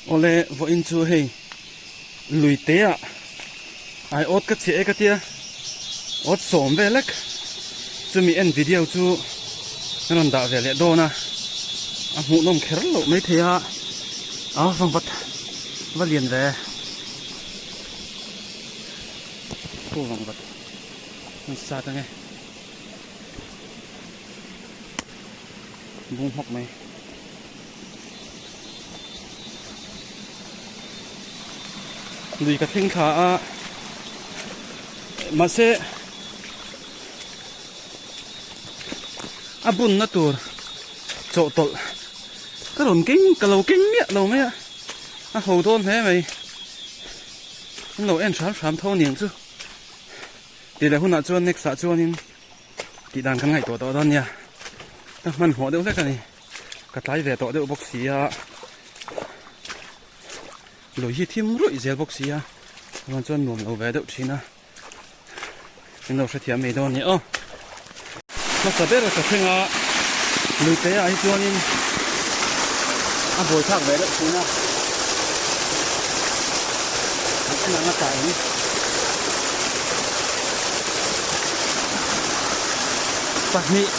Awle vawiin chu hei lui te ah ai awt ka chhiah e ka tia awt sawm vel lek chumi en video chu ka rawn dah ve leh dawn a a hmuhnawm kher loh maithei a a vangvat va lian ve khu vangvat an sat ange. Bung hmawk mai. Lui ka thleng thla a mahse a bunna tur chawhtawlh ka rawn keng ka lo keng miah lo mai a a ho dawn hle mai an lo en hram hram tho aniang chu tih leh hunah chuan next ah chuanin. Tih dan kan ngaihtuah tawh dawn nia. Ka hmanhmawh deuh hlek a ni. Ka tlai ve tawh deuh bawk si a. Lui hi thim ruih zel bawk si a. Chuan chuan nuam lo ve deuh thin a. Min lo hrethiam mai dawn ni aw. Hmasa ber ka thleng a. Lui te ah hi chuanin a buai thlak ve deuh thin a. An en ang a tah in. Pahnih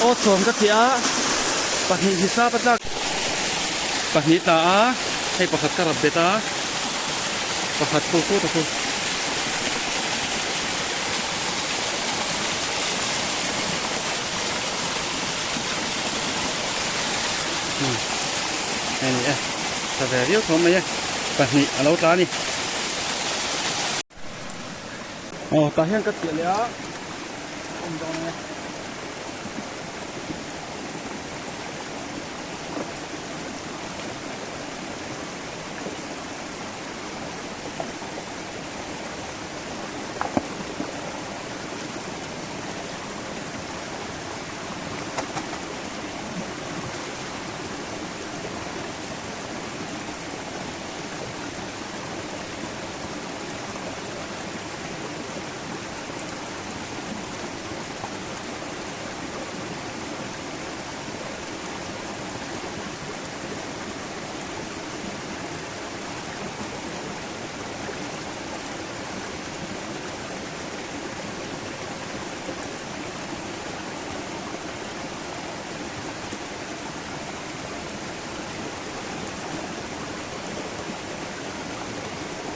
aw chawm ka ti a pahnih hisap a tlak pahnih tla a hei pakhat ka rap bet a pakhat khu khu ta khu. Hei ni e tha ve viau tho mai e pahnih a lo tla a ni. Aw tah hian ka chiah leh a awm dawn ang e.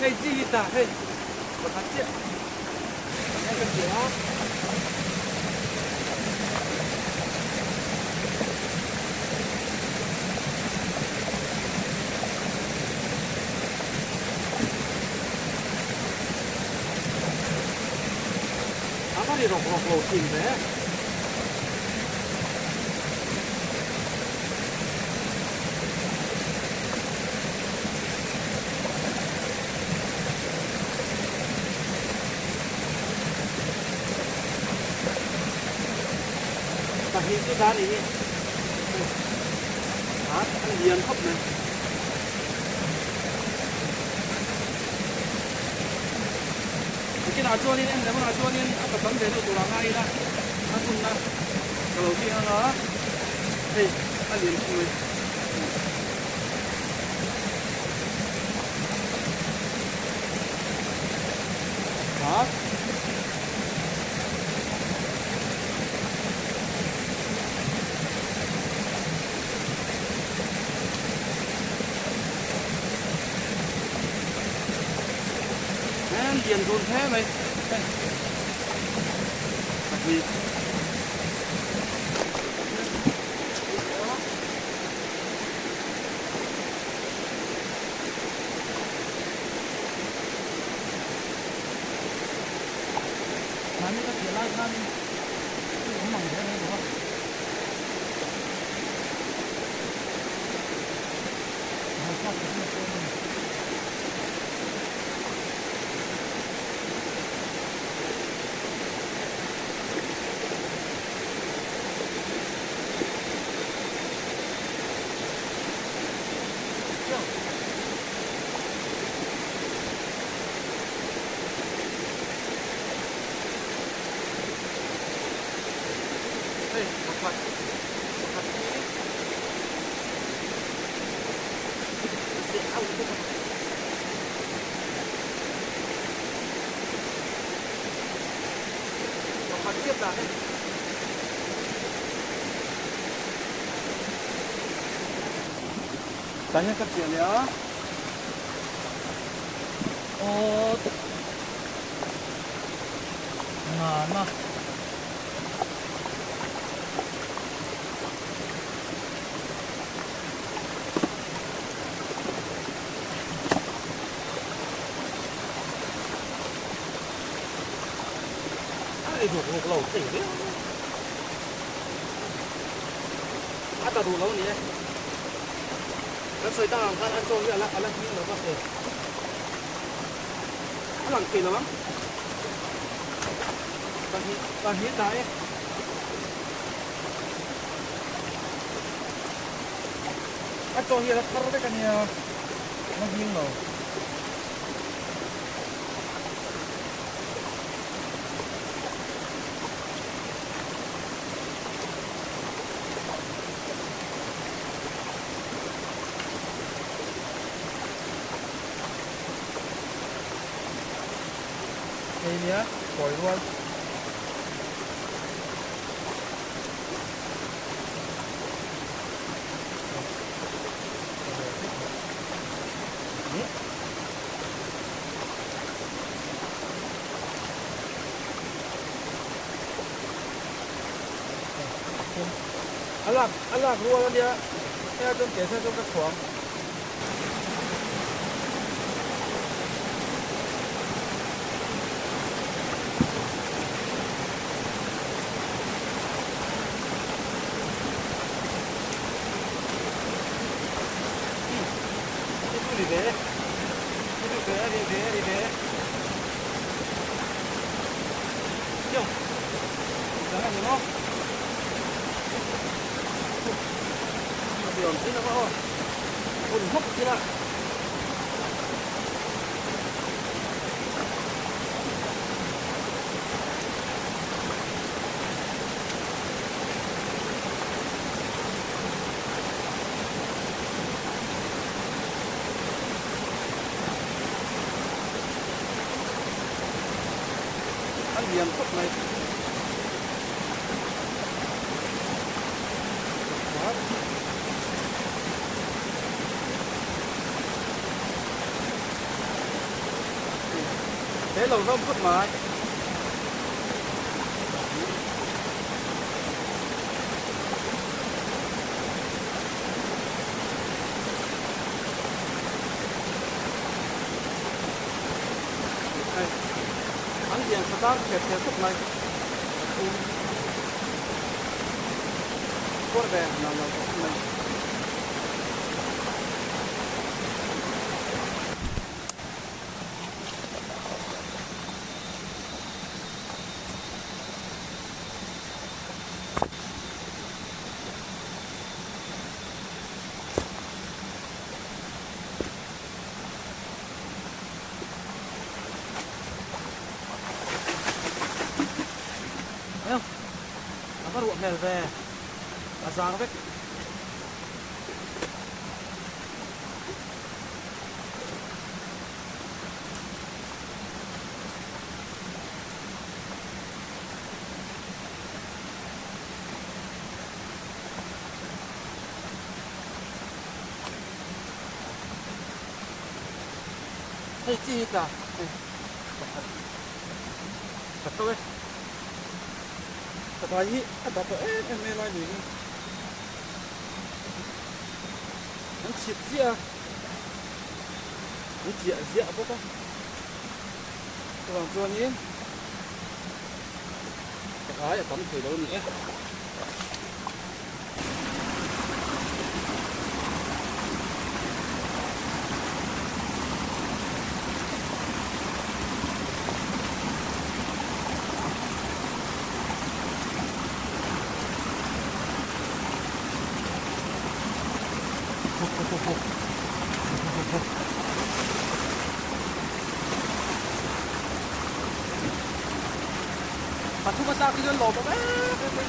Hei chi hi ta hei pakhat chiah hei ka hria a. A va ri rawk rawk lo thin ve. Pahnih chu ta ni hi. A lian khawp mai. Nakinah chuanin en leh hunah chuanin a ta tam ve deuh tur a ngai ila a hunna ka lo tih ang a hei a lian khawp mai. Ha? Lian dun hle mai hei pahnih Mahni ka piah lai khanin thil awm ang reng reng lo va. Haithlak takin a pawm a ni. tla e. Tah hian ka chiah leh a. Aw Ngana. A ri ruk ruk lo thei viau mai. A ta duh lo a ni e. Kan sawi tak ang khan an chaw hi a la a la hming lo va e. A lang thei lo ang. Pahnih pahnih ta e. A chaw hi a la thar vek a nia, a la hming lo. Hei nia kawi rual. A lak a lak rual a nia hei ah chuan ke hian chuan ka chhuang. Hei chu ri ve e hei chu ve a ri ve a ri ve e Chiu dang a ni maw a ti awm thin a aw hun hawk thin a. A lian khawp mai. He lo ram khawp mai. An lian tha tar thler thler khawp mai. Pathum pawh ve lo lo khawp mai. Eo a va ruah hmel ve a zang vek. Hei chi hi tla hei pakhat tha tho e pakai hi a dah tawh em em mai lai lui hi an chhit ziah a an chiah ziah bawk a chuvang chuanin pakai a tam thei lo a ni e. Pathum a tlak hi chuan lawm awm em em mai.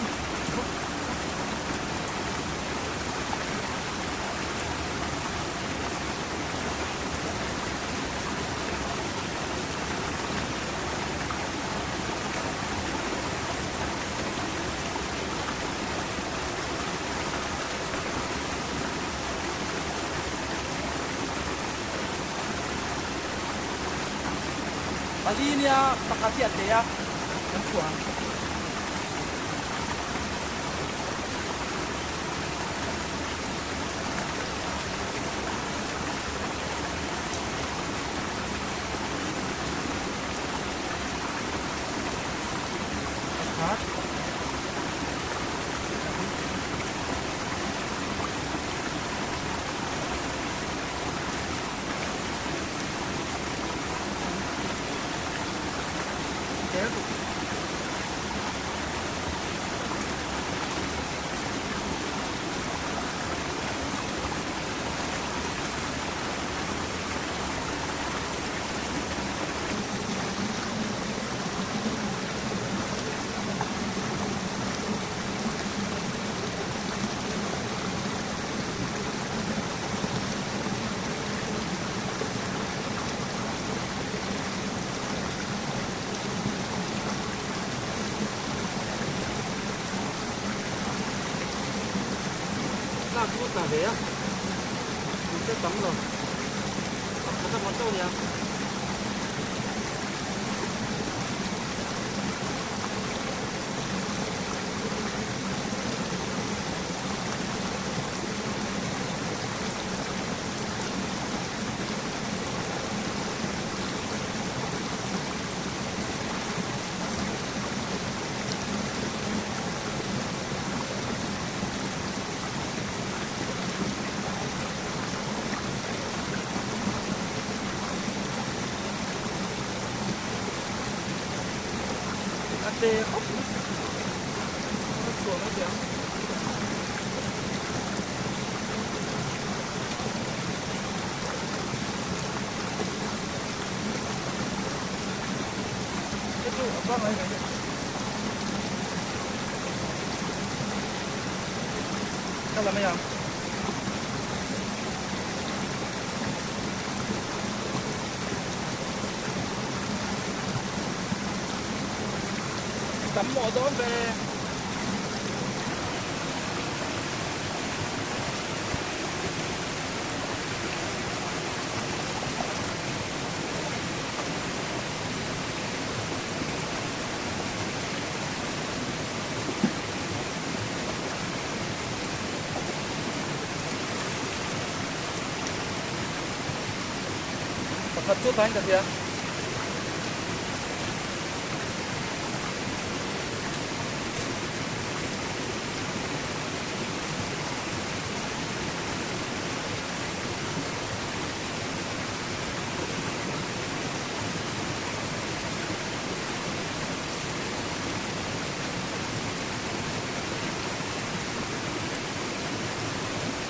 Pali nia pakhat hi a te a kan chhuah ang. Pakhat. Lak chu tla ve a, mahse tam lo, pakhat a maw chauh nia. A te khawp mai a chhuah mai teh ang. Hei chu a pangngai mai a. Ka la mai ang. Tam mawh dawn ve. Pakhat chu tain ka hria.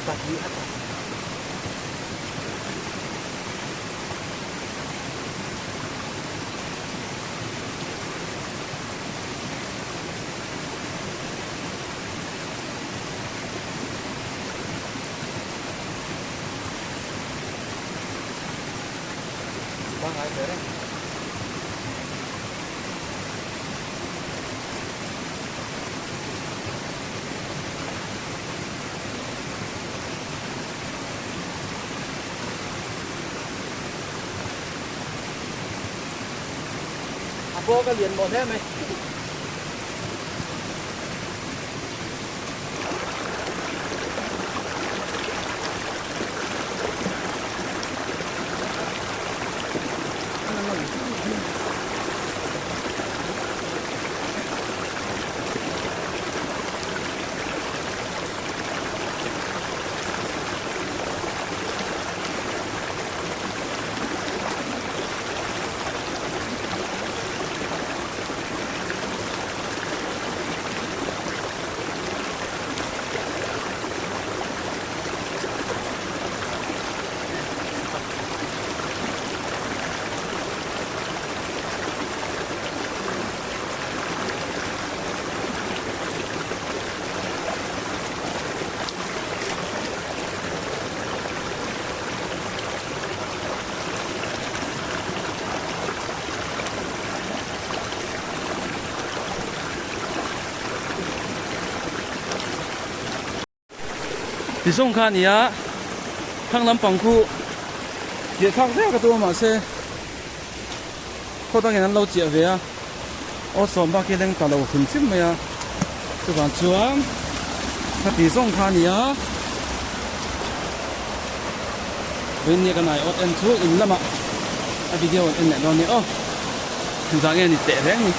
Pahnih a tla. Pangai ve reng. A bawk a lian mawh hle mai. Ti zawng kha a ni a thlang lampang khu thliah thlak zek a tum a mahse. Khaw dangin an lo chiah ve a, aw sawm bak hi leng ta lo hrim hrim mai a, chuvang chuan khati zawng kha a ni a. Vawiin nia kan aiawt en chu in lamah a video an en leh dawn a ni aw. Engzah nge ni teh reng ni.